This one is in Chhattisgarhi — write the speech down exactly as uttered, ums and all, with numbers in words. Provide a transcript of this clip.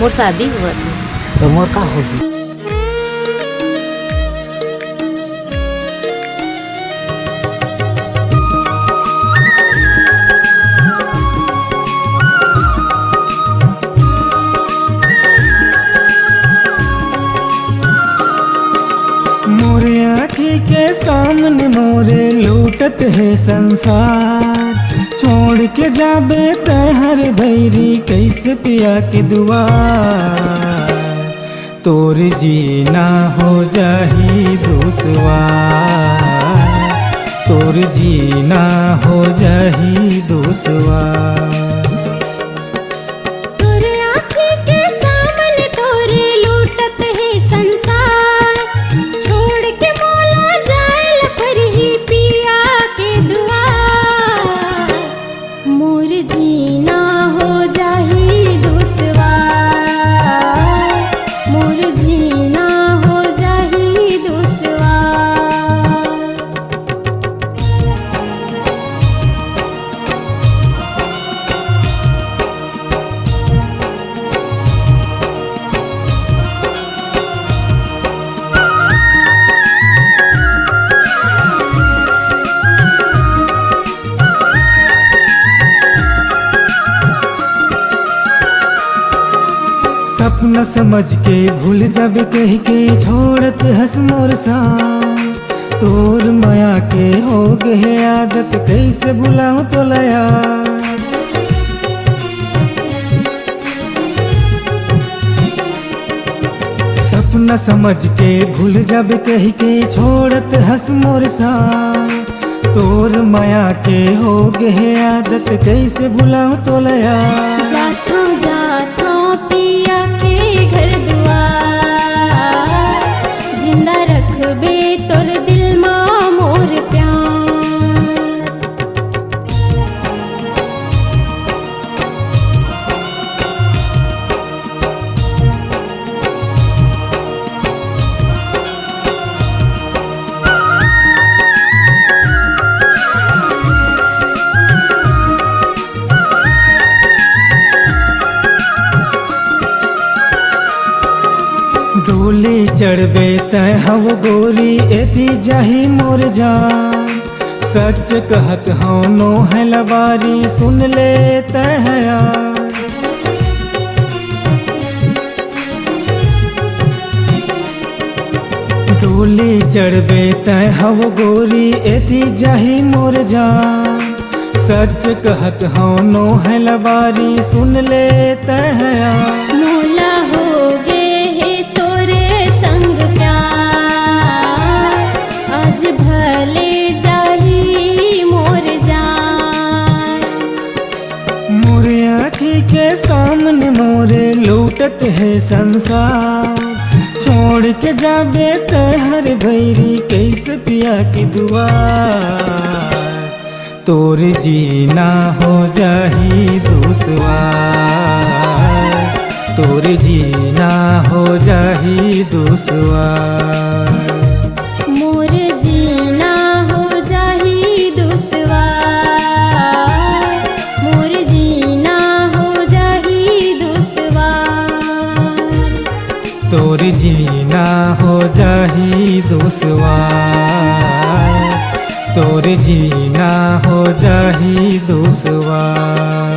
मोर शादी होवत हे। त मोर का होही? मोरे आँखी के सामने मोरे लूटत हे संसार। छोड़ के जाबे तैं हर भैरी, कैसे पिया के दुआर। तोर जीना हो जाही दुसवार, तोर जीना हो जाही दुसवार। तोरे आँखी के सामने तोरे लूटत हे संसार, छोड़ के मोला जाए ल परही पिया के दुआर। मोर जीना हो जाही दुसवार, मोर जीना हो जाही दुसवार। सपना समझ के भूल जाबे कहि के छोड़त हस मोर साथ। तोर मया के हो गे हे आदत, कैसे भुलाऊं तोला यार। सपना समझ के भूल जाबे कहि के छोड़त हस मोर साथ। तोर मया के हो गे हे आदत, कैसे भुलाऊं तोला यार। जाथों जाथों पिया के घर दुआर, जिंदा रखबे तोर दिल मा मोर प्यार। डोली चढ़बे तैं हव गोरी, एती जाही मोर जान। सच कहत हौं, नोहे लबारी, सुन ले तैं हया। डोली चढ़बे तैं हव गोरी, एती जाही मोर जान। सच कहत हौं, नोहे लबारी, सुन ले तैं हया। मोला हो गे हे तोरे संग प्यार, आज भले जाही मोर जान। मोरे आँखी के सामने मोरे लूटत हे संसार, छोड़ के जाबे तैं हर भैरी, कैसे पिया के दुआर। तोर जीना हो जाही दुसवार, तोर जीना हो जाही दुसवार। मोर जीना हो जाही दुसवार, मोर जीना हो जाही दुसवार। तोर जीना हो जाही दुसवार, तोर जीना हो जाही दुसवार।